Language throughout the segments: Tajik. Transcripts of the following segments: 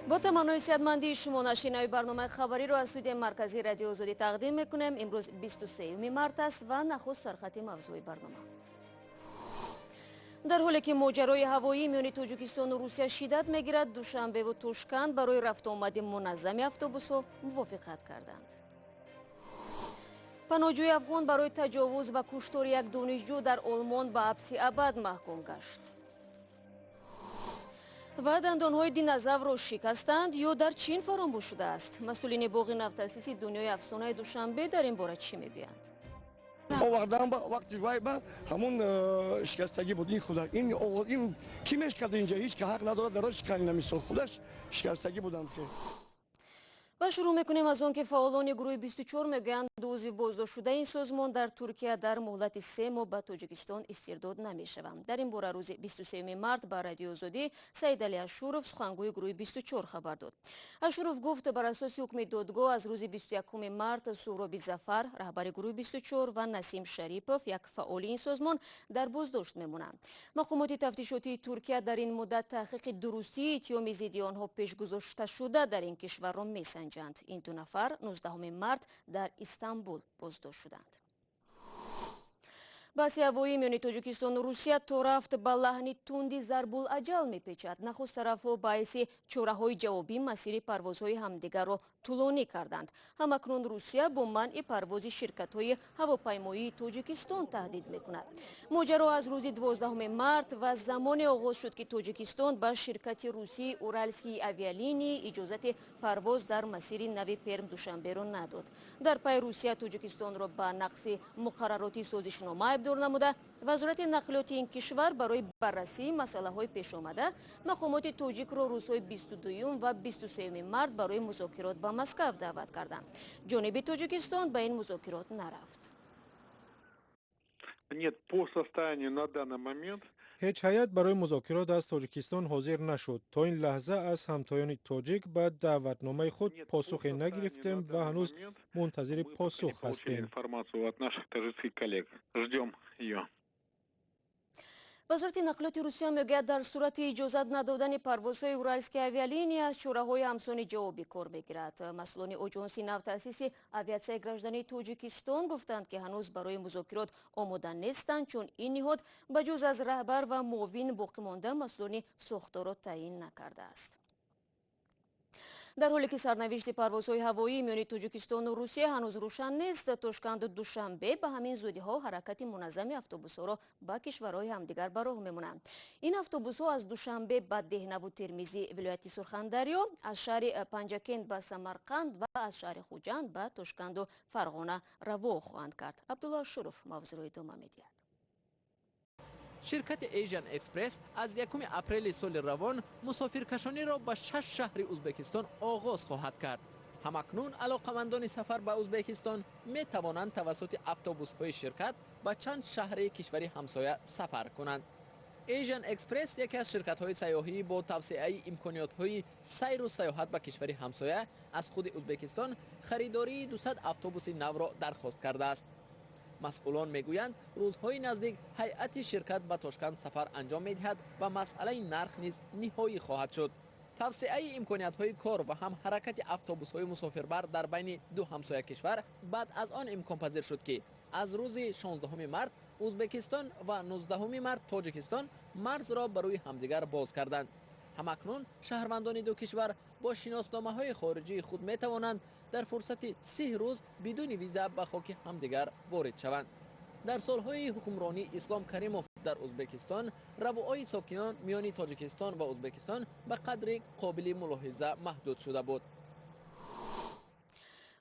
Бо таманнои сеҳатмандии шумо нашри нави барномаи хабариро аз студияи марказии Радиои Озодӣ тақдим мекунем. Имрӯз 23 март аст ва нахуст сархати мавзӯи барнома. Дар ҳоле ки моҷарои ҳавоӣ миёни Тоҷикистону Русия шиддат мегирад, Душанбеву Тошканд барои рафтуомади муназзами автобусҳо мувофиқат карданд. Паноҳҷӯи афғон барои таҷовуз ва куштори як донишҷӯ дар Олмон ба ҳабси абад маҳкум гашт. Ва дандонҳои динозаврро шикастанд ё дар Чин фаромӯш шудааст? Масъулини боғи навтаъсиси Дунёи афсонаи Душанбе дар ин бора чӣ мегӯянд? Овардан ба вақти вай ба ҳамун шикастагӣ буд. Ин худак ин кӣ мешикарда? Инҷа ҳеҷ ка ҳақ надорад дароз шикани. Намисол, худаш шикастагӣ будам хе. Ва шурӯъ мекунем аз он, ки фаъолони гурӯҳи 24 мегӯянд, ду узви боздоштшудаи ин созмон дар Туркия дар муҳлати 3 моҳ ба Тоҷикистон истирдод намешаванд. Дар ин бора рӯзи 23 март ба Радиои Озодӣ Саидалӣ Ашуров, сухангӯи гурӯҳи 24, хабар дод. Ашуров гуфт, бар асоси ҳукми додгоҳ аз рӯзи 21 март Суҳроби Зафар, раҳбари гурӯҳи 24, ва Насим Шарипов, як фаъоли ин созмон, дар боздошт мемонанд. Мақомоти тафтишотии Туркия дар ин муддат таҳқиқи дурустии иттиҳоми зидди онҳо пешгузошташуда дар ин кишварро месанҷанд. Ин ду нафар 19 март дар Истанбул боздошт шуданд. Баҳси ҳавоӣ миёни Тоҷикистону Русия то рафт ба лаҳни тунди зарбулаҷал мепечад. Нахуст тарафҳо ба ҳайси чораҳои ҷавобӣ масири парвозҳои ҳамдигарро тӯлонӣ карданд. Ҳамакнун Русия бо манъи парвози ширкатҳои ҳавопаймоии Тоҷикистон таҳдид мекунад. Моҷаро аз рӯзи 12 март ва замоне оғоз шуд, ки Тоҷикистон ба ширкати русии Уральские авиалинии иҷозати парвоз дар масири нави Перм Душанберо надод. Дар пай Русия Тоҷикистонро ба нақзи муқаррароти созишнома айбдор намуда, вазорати нақлиёти ин кишвар барои баррасии масъалаҳои пешомада мақомоти тоҷикро рӯзҳои 22 ва 23 март барои музокирот ба Москав даъват карданд. Ҷониби Тоҷикистон ба ин музокирот нарафт. Нет, по состоянию на данный момент. Ҳеҷ ҳайат барои музокирот аз Тоҷикистон ҳозир нашуд. То ин лаҳза аз ҳамтоёни тоҷик ба даъватномаи худ посухе нагирифтем ва ҳанӯз мунтазири посух ҳастем. Информацию от наших таджикских коллег, ждем ее. Вазорати нақлиёти Русия мегӯяд, дар сурати иҷозат надодани парвозҳои Уральские авиалинии аз чораҳои ҳамсони ҷавобӣ кор мегирад. Масъулони Оҷонси навтаъсиси авиатсияи граждании Тоҷикистон гуфтанд, ки ҳанӯз барои музокирот омода нестанд, чун ин ниҳод ба ҷуз аз раҳбар ва муовин боқимонда масъулони сохторро таъин накардааст. Дар ҳоле ки сарнавишти парвозҳои ҳавоӣ миёни Тоҷикистону Русия ҳанӯз рӯшан нест, Тошканду Душанбе ба ҳамин зудиҳо ҳаракати муназзами автобусҳоро ба кишварҳои ҳамдигар ба роҳ мемонанд. Ин автобусҳо аз Душанбе ба Деҳнаву Термизи вилояти Сурхандарё, аз шаҳри Панҷакент ба Самарқанд ва аз шаҳри Хуҷанд ба Тошканду Фарғона раво хоҳанд кард. Абдулло Ашуров мавзӯъро идома медиҳад. Ширкати Asian Express аз 1 апрели соли равон мусофиркашониро ба шаш шаҳри Узбекистон оғоз хоҳад кард. Ҳамакнун алоқамандони сафар ба Узбекистон метавонанд тавассути автобусҳои ширкат ба чанд шаҳри кишвари ҳамсоя сафар кунанд. Asian Express, яке аз ширкатҳои сайёҳӣ бо тавсеаи имкониётҳои сайру сайёҳат ба кишвари ҳамсоя, аз худи Узбекистон харидории 200 автобуси навро дархост кардааст. Масъулон мегӯянд, рӯзҳои наздик ҳайати ширкат ба Тошканд сафар анҷом медиҳад ва масъалаи нарх низ ниҳоӣ хоҳад шуд. Тавсеаи имкониятҳои кор ва ҳам ҳаракати автобусҳои мусофирбар дар байни ду ҳамсоя кишвар баъд аз он имконпазир шуд, ки аз рӯзи 16 март Узбекистон ва 19 март Тоҷикистон марзро ба рӯи ҳамдигар боз карданд. Ҳамакнун шаҳрвандони ду кишвар бо шиносномаҳои хориҷии худ метавонанд дар фурсати 30 рӯз бидуни виза ба хоки ҳамдигар ворид шаванд. Дар солҳои ҳукмронии Ислом Каримов дар Узбекистон равуои сокинон миёни Тоҷикистон ва Узбекистон ба қадри қобили мулоҳиза маҳдуд шуда буд.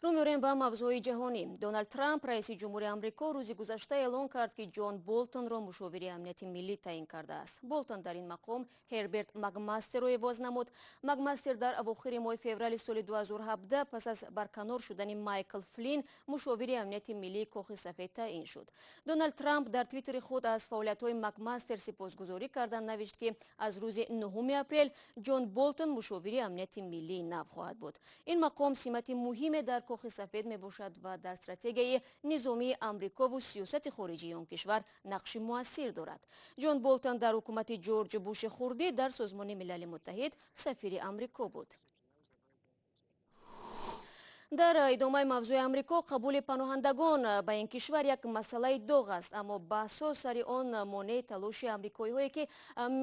Рӯ меорем ба мавзӯъҳои ҷаҳонӣ. Доналд Трамп, раиси ҷумҳури Амрико, рӯзи гузашта эълон кард, ки Ҷон Болтонро мушовири амнияти миллӣ таъин кардааст. Болтон дар ин мақом Ҳерберт Макмастерро ивоз намуд. Макмастер дар авохири моҳи феврали соли 2017 пас аз барканор шудани Майкл Флин мушовири амнияти миллии Кохи Сафед таъин шуд. Доналд Трамп дар Твиттери худ аз фаъолиятҳои Макмастер сипосгузорӣ карда, навишт, ки аз рӯзи 9 апрел Ҷон Болтон мушовири амнияти миллии нав хоҳад буд. Ин мақом симати муҳиме дар Кохи Сафед мебошад ва дар стратегияи низомии Амрикову сиёсати хориҷии он кишвар нақши муассир дорад. Ҷон Болтон дар ҳукумати Ҷорҷ Буши хурдӣ дар Созмони Милали Муттаҳид сафири Амрико буд. Дар идомаи мавзӯи Амрико, қабули паноҳандагон ба ин кишвар як масъалаи доғ аст, аммо баҳсҳо сари он монеи талоши амрикоиҳое, ки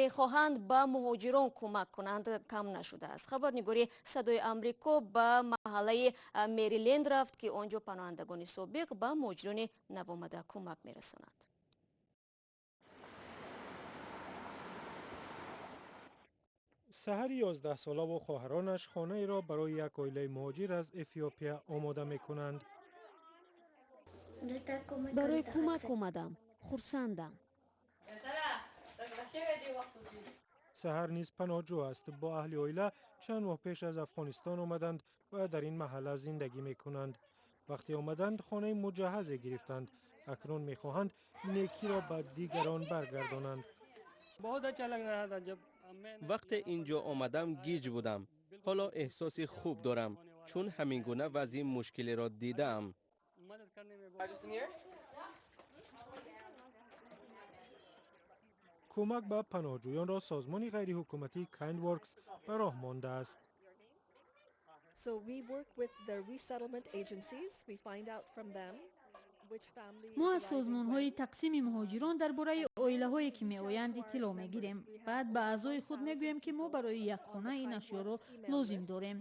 мехоҳанд ба муҳоҷирон кӯмак кунанд, кам нашудааст. Хабарнигори Садои Амрико ба маҳаллаи Мериленд рафт, ки он ҷо паноҳандагони собиқ ба муҳоҷирони навомада кӯмак мерасонанд. Саҳари 11-солаву хоҳаронаш хонаеро барои як оилаи муҳоҷир аз Эфиопия омода мекунанд. Барои кӯмак омадам, хурсандам. Саҳар низ паноҳҷӯ аст. Бо аҳли оила чанд моҳ пеш аз Афғонистон омаданд ва дар ин маҳалла зиндагӣ мекунанд. Вақте омаданд, хонаи муҷаҳҳазе гирифтанд. Акнун мехоҳанд некиро ба дигарон баргардонанд. Вақте ин ҷо омадам, гиҷ будам. Ҳоло эҳсоси хуб дорам, чун ҳамин гуна вазъи мушкилеро дидаам. Кӯмак ба паноҳҷӯёнро созмони ғайриҳукуматии KindWorks ба роҳ мондааст. Мо аз созмонҳои тақсими муҳоҷирон дар бораи оилаҳое, ки меоянд, иттилоъ мегирем. Баъд ба аъзои худ мегӯем, ки мо барои як хона ин ашёро лозим дорем.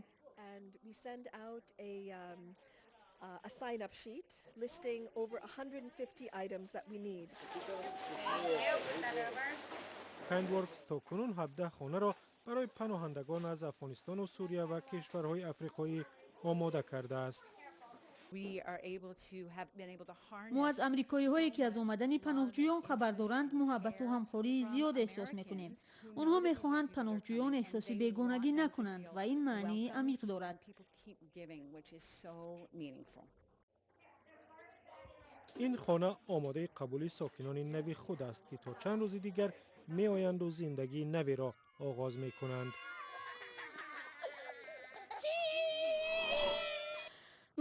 KindWorks то кунун 17 хонаро барои паноҳандагон аз Афғонистону Сурия ва кишварҳои африқоӣ омода кардааст. Мо аз амрикоиҳое, ки аз омадани паноҳҷӯён хабар доранд, муҳаббату ҳамкории зиёд эҳсос мекунем. Онҳо мехоҳанд паноҳҷӯён эҳсоси бегонагӣ накунанд ва ин маънии амиқ дорад. Ин хона омодаи қабули сокинони нави худ аст, ки то чанд рӯзи дигар меоянду зиндагии наверо оғоз мекунанд.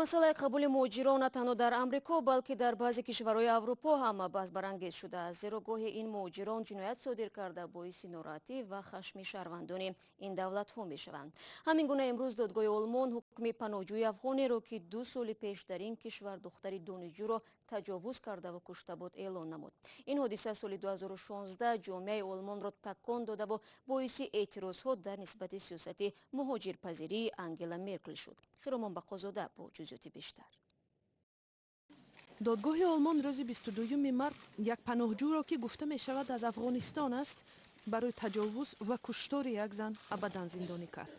Масъалаи қабули муҳоҷирон на танҳо дар Амрико, балки дар баъзе кишварҳои Аврупо ҳам баҳсбарангез шудааст, зеро гоҳе ин муҳоҷирон ҷиноят содир карда, боиси нороҳатӣ ва хашми шаҳрвандони ин давлатҳо мешаванд. Ҳамин гуна имрӯз додгоҳи Олмон ҳукми паноҳҷӯи афғонеро, ки 2 соли пеш дар ин кишвар духтари донишҷӯро таҷовуз кардаву кушта буд, эълон намуд. Ин ҳодиса соли 2016 ҷомеаи Олмонро такон додаву боиси эътирозҳо дар нисбати сиёсати муҳоҷирпазирии Ангела Меркел шуд. Хиромон Бақозода бо ҷузъиёти бештар. Додгоҳи Олмон рӯзи 22 март як паноҳҷӯро, ки гуфта мешавад аз Афғонистон аст, барои таҷовуз ва куштори як зан абадан зиндонӣ кард.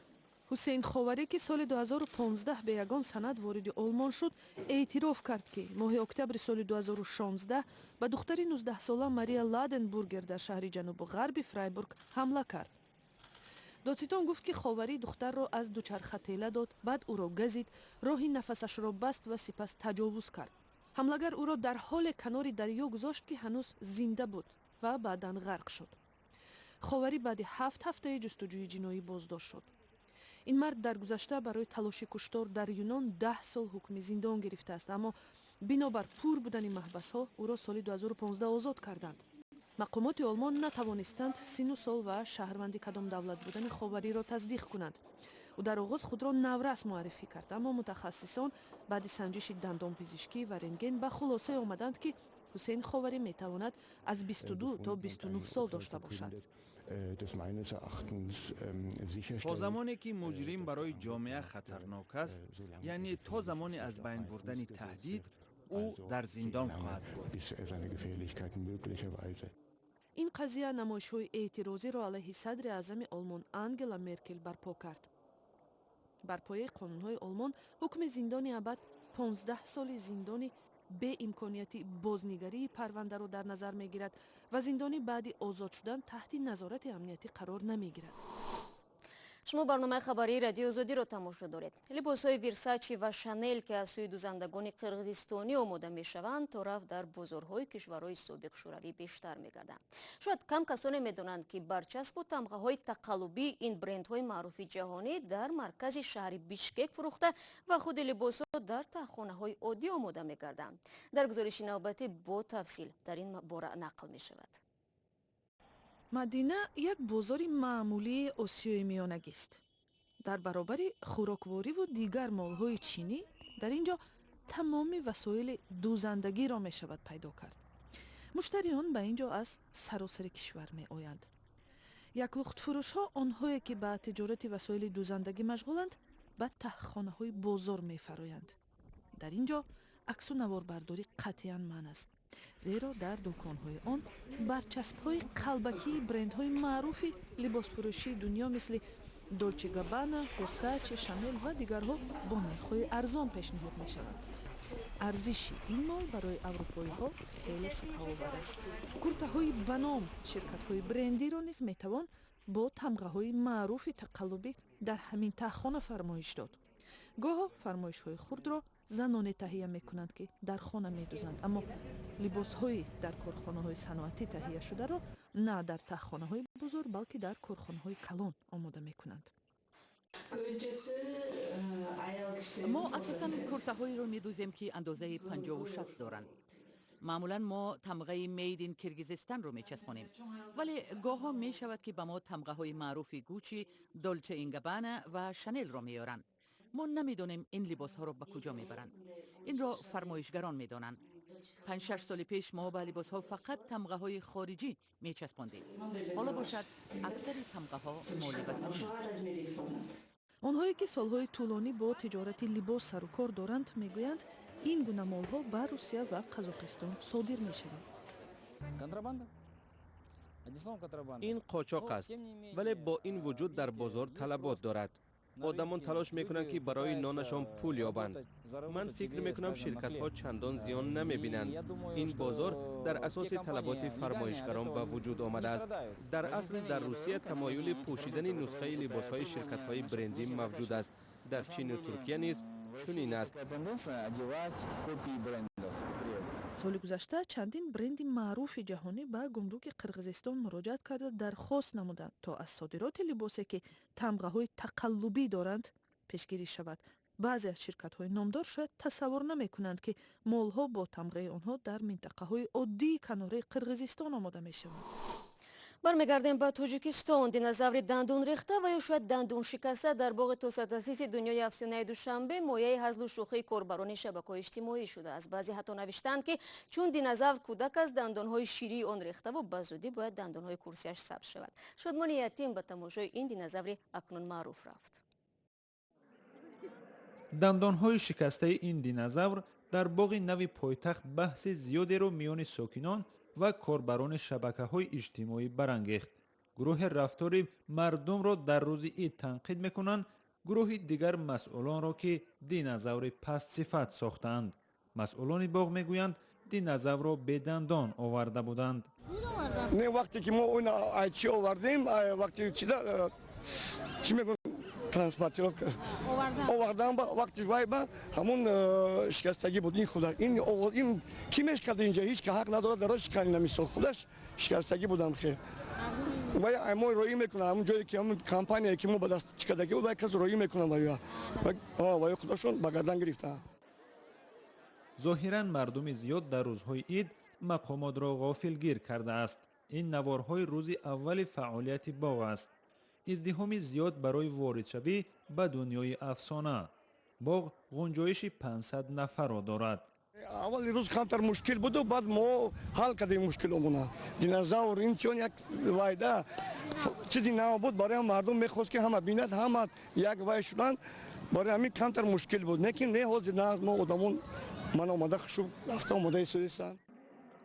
Ҳусейн Ховарӣ, ки соли 2015 бе ягон санад вориди Олмон шуд, эътироф кард, ки моҳи октябри соли 2016 ба духтари 19-сола Мария Ладенбургер дар шаҳри ҷанубу ғарби Фрайбург ҳамла кард. Додситон гуфт, ки Ховарӣ духтарро аз дучарха тела дод, баъд ӯро газид, роҳи нафасашро баст ва сипас таҷовуз кард. Ҳамлагар ӯро дар ҳоле канори дарё гузошт, ки ҳанӯз зинда буд ва баъдан ғарқ шуд. Ховарӣ баъди 7 ҳафтаи ҷустуҷӯи ҷиноӣ боздошт шуд. Ин мард дар гузашта барои талоши куштор дар Юнон 10 сол ҳукми зиндон гирифтааст, аммо бинобар пур будани маҳбасҳо ӯро соли 2015 озод карданд. Мақомоти Олмон натавонистанд сину сол ва шаҳрванди кадом давлат будани Ховариро тасдиқ кунанд. Ӯ дар оғоз худро наврас муаррифӣ кард, аммо мутахассисон баъди санҷиши дандонпизишкӣ ва рентген ба хулосае омаданд, ки Ҳусейн Ховарӣ метавонад аз 22 то 29 сол дошта бошад. То замоне ки муҷрим барои ҷомеа хатарнок аст, яъне то замони аз байн бурдани таҳдид, ӯ дар зиндон хоҳад буд. Ин қазия намоишҳои эътирозиро алайҳи садри аъзами Олмон Ангела Меркел барпо кард. Бар пояи қонунҳои Олмон ҳукми зиндони абад 15 соли зиндони беимконияти бознигарии парвандаро дар назар мегирад ва зиндонӣ баъди озод шудан таҳти назорати амниятӣ қарор намегирад. Шумо барномаи хабарии Радиои Озодиро тамошо доред. Либосҳои Версачи ва Шанел, ки аз сӯи дузандагони қирғизистонӣ омода мешаванд, то рафт дар бозорҳои кишварҳои собиқ Шӯравӣ бештар мегарданд. Шояд кам касоне медонанд, ки барчаспу тамғаҳои тақаллубии ин брендҳои маъруфи ҷаҳонӣ дар маркази шаҳри Бишкек фурӯхта ва худи либосҳо дар таҳхонаҳои оддӣ омода мегарданд. Дар гузориши навбатӣ бо тафсил дар ин бора нақл мешавад. Мадина як бозори маъмулии Осиёи Миёнагист. Дар баробари хӯроквориву дигар молҳои чинӣ Дар ин ҷо тамоми васоили дӯзандагиро мешавад пайдо кард. Муштариён ба ин ҷо аз саросари кишвар меоянд. Яклухтфурӯшҳо, онҳое ки ба тиҷорати васоили дӯзандагӣ машғуланд, ба таҳхонаҳои бозор мефароянд. Дар ин ҷо аксу наворбардорӣ қатъиян манъ аст, зеро дар дуконҳои он барчаспҳои қалбакии брендҳои маъруфи либосфурӯшии дунё мисли Долче Габбана, Версаче, Шанел ва дигарҳо бо нархҳои арзон пешниҳод мешаванд. Арзиши ин мол барои аврупоиҳо хеле шубҳаовар аст. Куртаҳои ба ном ширкатҳои брендиро низ метавон бо тамғаҳои маъруфи тақаллубӣ дар ҳамин таҳхона фармоиш дод. Гоҳо фармоишҳои хурдро заноне таҳия мекунанд, ки дар хона медӯзанд, аммо либосҳои дар корхонаҳои саноатӣ таҳияшударо на дар таҳхонаҳои бузург, балки дар корхонаҳои калон омода мекунанд. Мо асосан куртаҳоеро медӯзем, ки андозаи 50-60 доранд. Маъмулан мо тамғаи Made in Киргизистанро мечаспонем, вале гоҳо мешавад, ки ба мо тамғаҳои маъруфи Гуччи, Долче ин Габбана ва Шанелро меоранд. Мо намедонем, ин либосҳоро ба куҷо мебаранд. Инро фармоишгарон медонанд. 5-6 соли пеш мо ба либосҳо фақат тамғаҳои хориҷӣ мечаспондем. Ҳоло бошад, аксари тамғаҳо моли ватанӣ. Онҳое ки солҳои тӯлонӣ бо тиҷорати либос сару кор доранд, мегӯянд, ин гуна молҳо ба Русия ва Қазоқистон содир мешаванд. Ин қочоқ аст, вале бо ин вуҷуд дар бозор талабот дорад. Одамон талош мекунанд, ки барои нонашон пул ёбанд. Ман фикр мекунам, ширкатҳо чандон зиён намебинанд. Ин бозор дар асоси талаботи фармоишгарон ба вуҷуд омадааст. Дар асл дар Русия тамоюли пӯшидани нусхаи либосҳои ширкатҳои брендӣ мавҷуд аст. Дар Чину Туркия низ чунин аст. Соли гузашта чандин бренди маъруфи ҷаҳонӣ ба гумруки Қирғизистон муроҷиат карда, дархост намуданд, то аз содироти либосе, ки тамғаҳои тақаллубӣ доранд, пешгирӣ шавад. Баъзе аз ширкатҳои номдор шояд тасаввур намекунанд, ки молҳо бо тамғаи онҳо дар минтақаҳои оддии канораи Қирғизистон омода мешаванд. Бармегардем ба Тоҷикистон. Динозаври дандон рехта ва ё шояд дандон шикаста дар боғи тозатасиси Дунёи афсонаи Душанбе мояи ҳазлу шӯхии корбарони шабакаҳои иҷтимоӣ шудааст. Баъзе ҳатто навиштанд, ки чун динозавр кӯдак аст, дандонҳои ширии он рехтаву ба зудӣ бояд дандонҳои курсияш сабз шавад. Шодмони Ятим ба тамошои ин динозаври акнун маъруф рафт. Дандонҳои шикастаи ин динозавр дар боғи нави пойтахт баҳси зиёдеро миёни сокинон ва корбарони шабакаҳои иҷтимоӣ барангехт. Гурӯҳи рафтори мардумро дар рӯзи ид танқид мекунанд, гурӯҳи дигар масъулонро, ки динозаври пастсифат сохтаанд. Масъулони боғ мегӯянд, динозаврро бедандон оварда буданд. Не, вақте ки мо чи овардем, вақте чӣ мегӯ, транспортировка овардан, вақти вай ба ҳамун шикастагӣ буд. Ин худак, ин ки мешкарда, инҷа ҳеҷ ка ҳақ надорад даро шикани. Намисол, худаш шикастагӣ будам хе. Вай мо роӣ мекунам, ҳамун ҷое ки ҳамун компания, ки мо ба даст чикардагӣ буд, вай кас роӣ мекунам, вай худашон ба гардан гирифтаанд. Зоҳиран мардуми зиёд дар рӯзҳои ид мақомотро ғофилгир кардааст. Ин наворҳои рӯзи аввали фаъолияти боғ аст. Издиҳоми зиёд барои воридшавӣ ба Дунёи афсона. Боғ гунҷоиши 500 нафарро дорад. Аввали рӯз камтар мушкил буду, баъд мо ҳал кардем мушкиломона. Динозавр ин чун як вайда чизи нав буд барои мардум, мехост, ки ҳама бинад, ҳама як вай шуданд. Барои ҳамин камтар мушкил буд, лекин не, ҳозир на, мо одамон ман омада хушуб рафта омода истодистанд.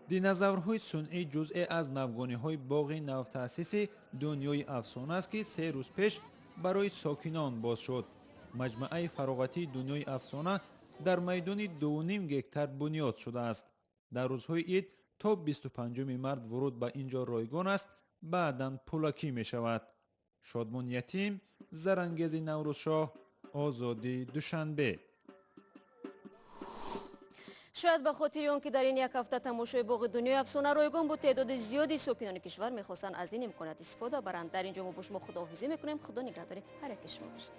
Динозаврҳои сунъӣ ҷузъе аз навгониҳои боғи навтаъсиси Дунёи афсона аст, ки 3 рӯз пеш барои сокинон боз шуд. Маҷмӯаи фароғатии Дунёи афсона дар майдони 2,5 гектар бунёд шудааст. Дар рӯзҳои ид то 25 март вуруд ба ин ҷо ройгон аст, баъдан пулакӣ мешавад. Шодмон Ятим, Зарангези Наврӯзшоҳ, Озодӣ, Душанбе. Шояд ба хотири он ки дар ин як ҳафта тамошои боғи Дунёи афсона ройгон буд, теъдоди зиёди сокинони кишвар мехостанд аз ин имконият истифода баранд. Дар ин ҷо мо бо шумо худоҳофизӣ мекунем. Худо нигаҳдори ҳар яки шумо бошад.